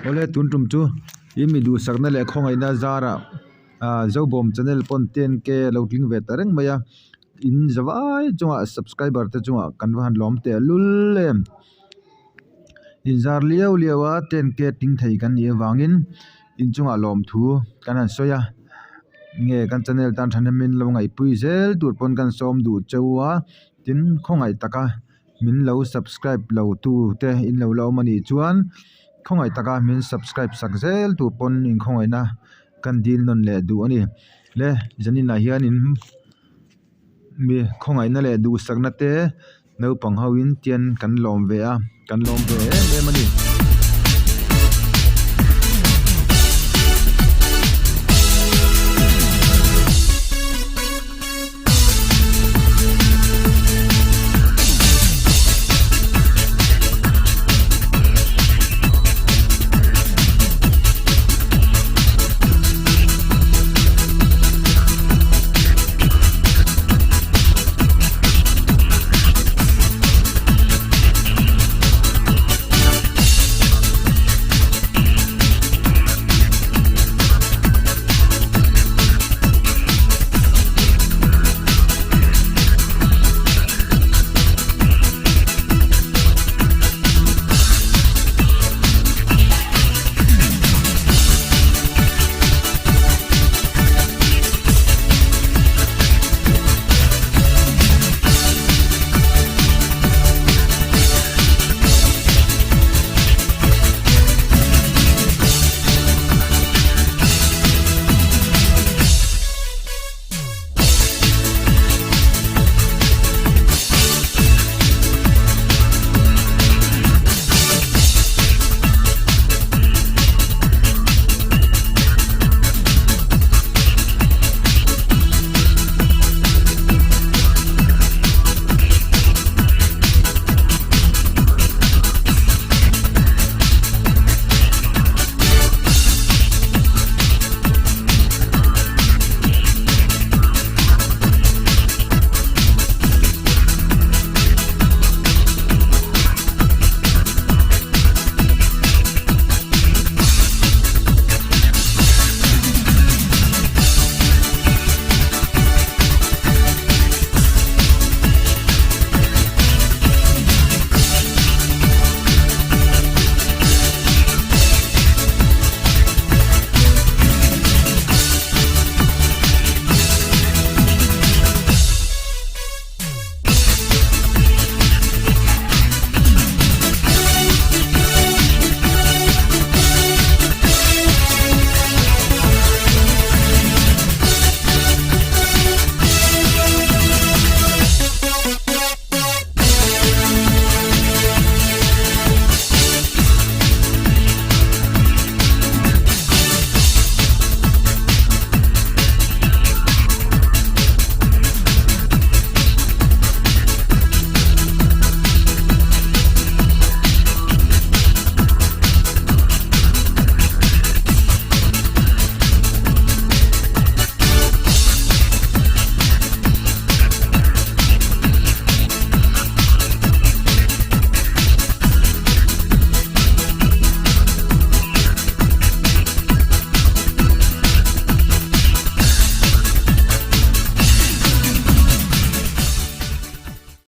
Awle tun tum chu i mi duhsakna leh khawngaihna zarah ah Zobawm channel pawn 10K a lo tling ve ta reng mai a in zavai chungah subscriber te chungah kan va han lawm teh lul em inzar liau liau a 10K tling thei kan nih avangin inchungah lawmthu kan han sawi a nge kan channel tan thahnemin lo ngaihpui zel tur pawn kan sawm duh cheu a tin khawngaih taka min lo subscribe lo tu te in lo la awm a nih chuan khawngaih taka min subscribe sak zel tur pawn inkhawngaihna kan dil nawn leh duh a ni le zaninah hianin mi khawngaihna leh duhsakna te naupang ho in tian kan lawm ve a kan lawm ve em em a ni.